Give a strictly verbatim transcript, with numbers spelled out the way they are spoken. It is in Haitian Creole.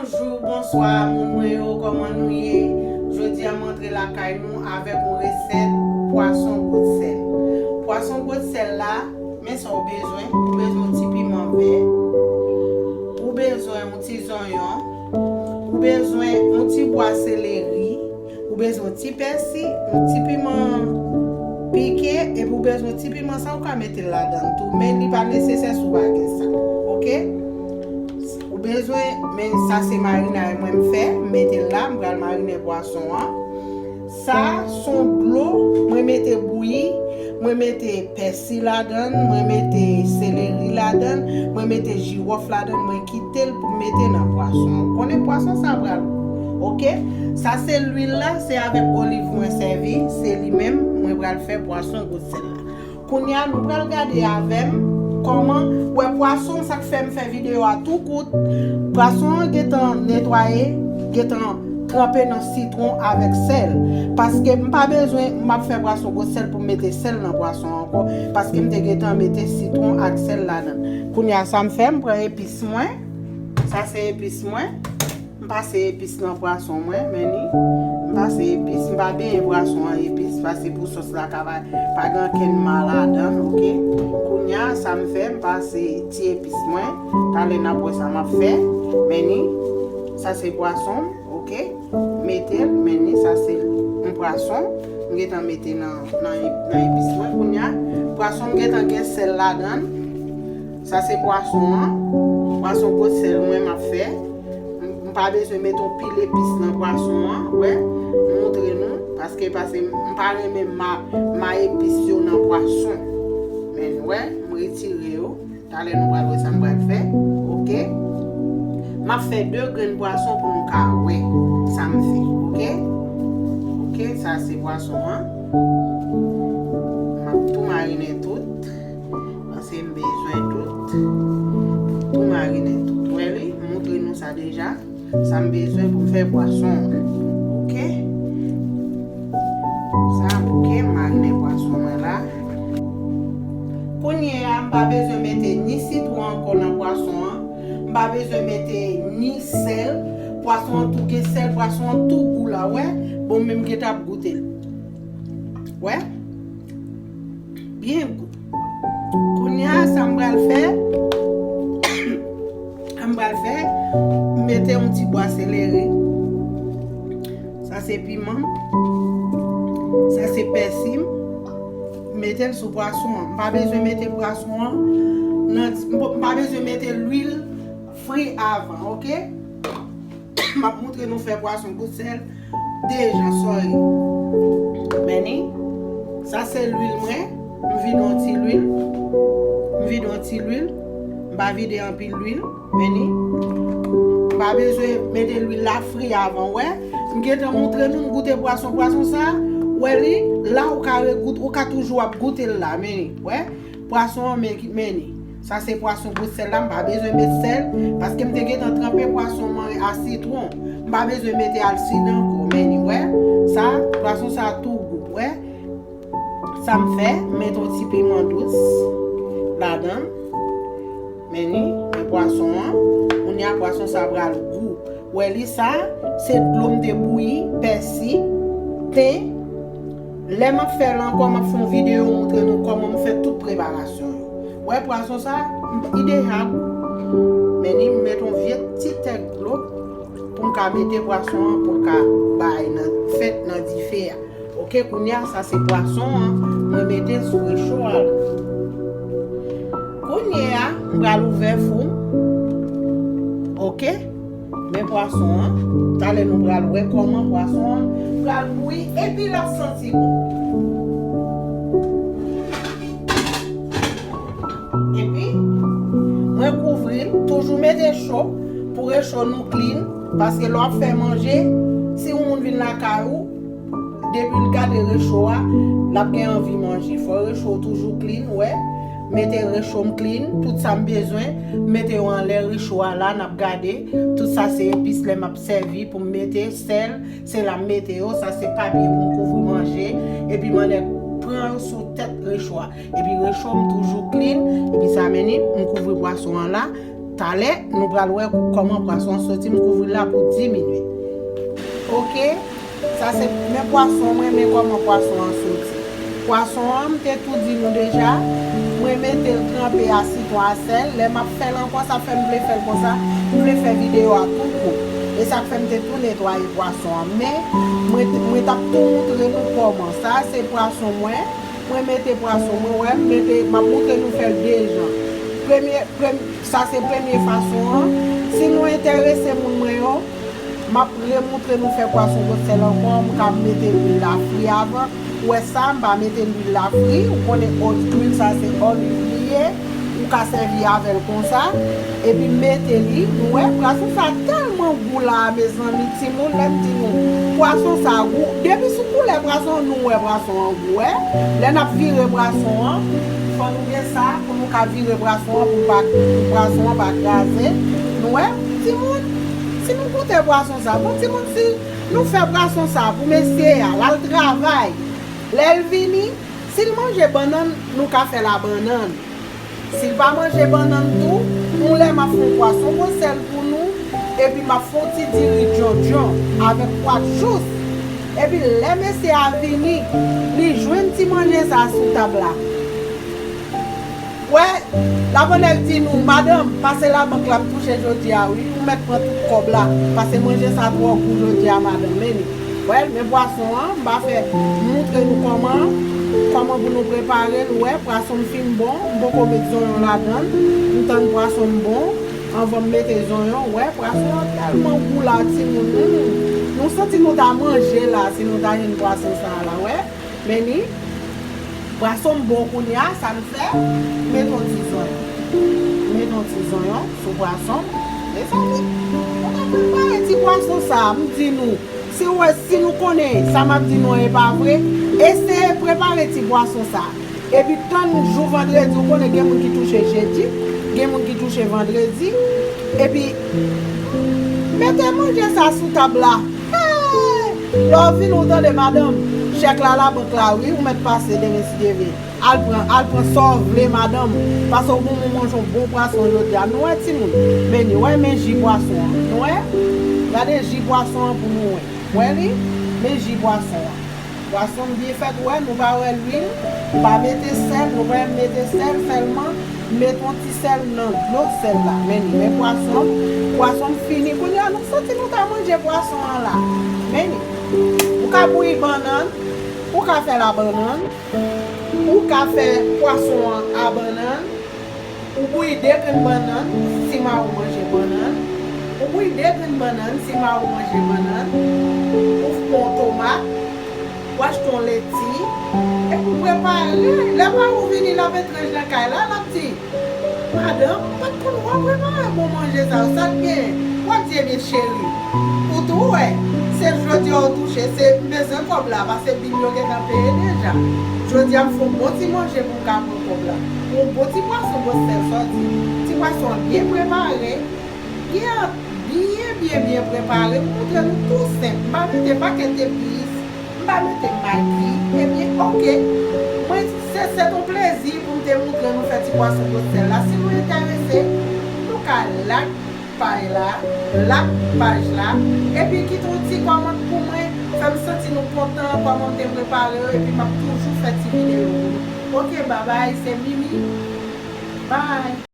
Bonjou, bonswa, moun mwen yo, kòman nou ye? Jodi a, m antre lakay nou avèk yon resèt pwason gwosèl. Pwason gwosèl la, men sa w bezwen. Ou bezwen yon ti piman vè. Ou bezwen yon ti zonyon. Ou bezwen yon ti bwa seleri. Ou bezwen yon ti pèsi, yon ti piman pike, epi ou bezwen yon ti piman sa, ou ka mete l ladan l tou, men li pa nesesè si w pa gen sa. Oke? Ou bezwen, men sa se marinay mwen m fè, m mete l la, m pral marine pwason an. Sa se yon dlo, mwen mete bouyi, mwen mete pèsi ladan l, mwen mete seleri ladan l, mwen mete jiwòf ladan l, mwen kite l pou m mete nan pwason an. Ou konnen pwason sa pral gou. Oke? Sa se lwil la, se avèk oliv mwen sèvi, se li menm mwen pral fè pwason gwosèl la. Kounye a, nou pral gade avè m kòman, wè pwason, sa k fè m fè videyo a tou kout. Pwason an gentan netwaye, gentan tranpe nan sitwon avèk sèl. Paske m pa bezwen, m ap fè pwason gwosèl pou m mete sèl nan pwason an ankò. Paske m te gentan mete sitwon ak sèl ladan l. Kounye a, sa m fè, m pran epis mwen. Sa se epis mwen. M pase epis nan pwason mwen, men ni. M pase epis, m pa benyen pwason an epis, paske pou sòs la ka pa, pa gen ankenn ma ladan l, oke? Kounye a, sa m fè, m pase ti epis mwen. Talè n ap wè sa m ap fè. Men ni, sa se pwason m, oke? Mete l, men ni, sa se yon pwason. M gentan mete nan, nan, nan epis mwen. Kounye a, pwason m gentan gen sèl ladan l. Sa se pwason an. Pwason gwosèl mwen m ap fè. M, m pa bezwen mete yon pil epis nan pwason an. Wè, m montre nou. Paske, paske m pa renmen ma, ma epis yo nan pwason. Men, wè, m retire yo. Talè nou pral wè sa m pral fè. Oke? M ap fè de grenn pwason pou nou ka wè sa m fè. Oke? Oke, sa se pwason an. M ap tou marinen tout. Paske m bezwen tout. Tou marinen tout. Wè li, m montre nou sa deja. Sa m bezwen pou m fè pwason an. Oke? Sa, oke, m marinen pwason mwen la. Kounye a, m pa bezwen mete ni sitwon ankò nan pwason an. M pa bezwen mete ni sèl. Pwason an tou gen sèl, pwason an tou gou la, wè. Bon, men m gentan ap goute l. Wè? Byen gou. Kounye a, sa m pral fè, sa m pral fè, m mete yon ti bwa seleri. Sa se piman. Sa se pèsi m. M mete l sou pwason an. M pa bezwen mete pwason an nan, m pa bezwen mete lwil fri avan, oke? M ap montre nou fè pwason gwosèl. Deja, sorry. Men ni, sa se lwil mwen. M vide yon ti lwil. M vide yon ti lwil. M pa vide anpil lwil. Men ni, m pa bezwen mete lwil la fri avan, wè. M gentan montre nou, m goute pwason, pwason sa. Wè li, la ou ka regoute, ou ka toujou ap goute l la, men ni, wè. Pwason an, men, men ni. Sa se pwason gwosèl la, m pa bezwen met sèl, paske m te gentan tranpe pwason mwen a sitwon. M pa bezwen mete alsid ankò, men ni, wè. Sa, pwason sa tou gou, wè. Sa m fè, m met yon ti piman dous ladan l. Men ni, men pwason an. Kounye a pwason sa pral gou. Wè li sa, se dlo m te bouyi, pèsi, ten. Lè m ap fè l ankò, m ap fè yon videyo montre nou kòman m fè tout preparasyon yo. Wè pwason sa, m, li deja gou. Men ni, m met yon vye ti tèk dlo pou m ka mete pwason an pou l ka bay nan fèt nan dife a. Oke, kounye a, sa se pwason an, mwen mete sou recho a la. Kounye a, m pral ouvè fou m. Oke? Men pwason an, talè nou pral wè kòman pwason an pral bouyi, epi l ap santi bon. Epi, mwen kouvri l, toujou mete cho, pou recho nou clean, paske lè w ap fè manje, si yon moun vin lakay ou, depi l gade recho a, l ap gen anvi manje. Fò recho w toujou clean, wè. Mete recho m clean, tout sa m bezwen, mete yo anlè recho a la, n ap gade. Tout sa se epis lè m ap sèvi pou m mete sèl, se la m mete yo. Sa se papye pou m kouvri manje, epi m anlè pran yo sou tèt recho a. Epi recho m toujou clean, epi sa men ni, m kouvri pwason an la. Talè, nou pral wè kòman pwason an soti, m kouvri l la pou dis minit. Oke, sa se men pwason mwen, men kòman pwason an soti. Pwason an, m te tou di nou deja, mwen mete l tranpe a sitwon a sèl. Lè m ap fè l ankò, sa fè m vle fè l konsa, m vle fè videyo a tou kout. E sa k fè m te tou netwaye pwason an. Men, mwen, mwen t ap tou moutre nou kòman. Sa se pwason mwen. Mwen mete pwason mwen, wè, m mete, m ap moutre nou fè l de jan. Premye, premye, sa se premye fason an. Si nou enterese moun mwen yo, m ap remoutre nou fè pwason bwòt sèl ankò, m ka mete lwil la fri avan. Ou wè sa, m pa mete lwil la fri, ou konnen lwil sa se oliv li ye, ou ka sèvi avè l konsa, epi mete li, nou wè, pwason sa tèlman gou la, mezanmi, timoun, lè m di nou, pwason sa gou, depi sou koulè pwason, nou wè pwason an gou, wè. Lè n ap vire pwason an, fò nou gen sa pou nou ka vire pwason an, pou pa, pou pwason an pa kraze. Nou wè, timoun, si nou goute pwason sa, bon, timoun, si nou fè pwason sa pou mesye a, l al travay, lè l vini, si l manje bannann, nou ka fè l a bannann. Si l pa manje bannann tou, yon lè m ap fè yon pwason bwòt sèl pou nou, epi m ap fè yon ti diri djondjon avèk pwa jous. Epi lè mesye a vini, li jwenn ti manje sa sou tab la. Wè, l ap annik di nou, madanm, pase labank la, m touche jodi a, wi. Ou mèt pran tout kòb la, pase manje sa twò gou jodi a, madanm. Men li. Wè, men pwason an, m pa fè moutre nou kòman, kòman pou nou prepare l. Wè, pwason m fin bon, m poko met zonyon ladan l. M tann pwason m bon, anvan m mete zonyon. Wè, pwason an tèlman gou la, timoun. Hmm. Nou santi nou ta manje la, si nou ta jwenn pwason sa a la, wè. Men li, pwason m bon kounye a, sa m fè, m met yon ti zonyon. M met yon ti zonyon sou pwason m. Mezanmi, nou ka prepare ti pwason sa a, m di nou, si w wè, si nou konnen sa m ap di nou an e pa vre, eseye prepare ti pwason sa a. Epi tann jou vandredi, ou konnen gen moun ki touche jedi, gen moun ki touche vandredi, epi mete manje sa sou tab la. Hey! Lè w vini, ou tande, madanm, chèk la labank la, wi, ou mèt pase demen si Dye vle. Al pran, al pran sa w vle, madanm, paske w gon moun manje yon bon pwason jodi a. Nou wè, timoun, men li, wè, men ji pwason an. Nou wè? Gade ji pwason an pou nou wè. Wè li? Men ji pwason an. Pwason m byen fèt, wè, nou pa wè lwil, m pa mete sèl, nou pa wè m mete sèl, sèlman m met yon ti sèl nan dlo sèl la. Men li, men pwason, pwason m fini. Kounye a, nou santi nou ta manje pwason an la. Men li, ou ka bouyi bannann, ou ka fè la bannann, ou ka fè pwason an a bannann, ou bouyi de grenn bannann, si mari w manje bannann, ou bouyi de grenn bannann, si mari w manje bannann, ou fè yon tomat, ou achte yon leti, epi w prepare. Lè mari w vini, l ap entranj nan kay la, l ap di, madanm, m pa t konn wè w prepare bon manje sa yo, sa k gen? W ap di, ebyen, cheri, ou tou wè, se jodi a w touche, se m bezwen kòb la, paske bil yo gentan peye deja. Jodi a, m fè yon bon ti manje pou m ka pran kòb la. Yon bon ti pwason bwòt sèl, sa w di, ti pwason an byen prepare, byen, byen, byen, byen prepare, m moutre nou tou senp. M pa mete pakèt epis, m pa mete magi. Ebyen, oke. Mwen, se, se t yon plezi pou m te moutre nou fè ti pwason bwòt sèl la. Si nou enterese, nou ka like paj la, like paj la, epi kite yon ti kòmant pou mwen, fè m santi nou kontan kòman m te prepare yo, epi m ap toujou fè ti videyo pou nou. Oke, babay, se Mimi. Bye.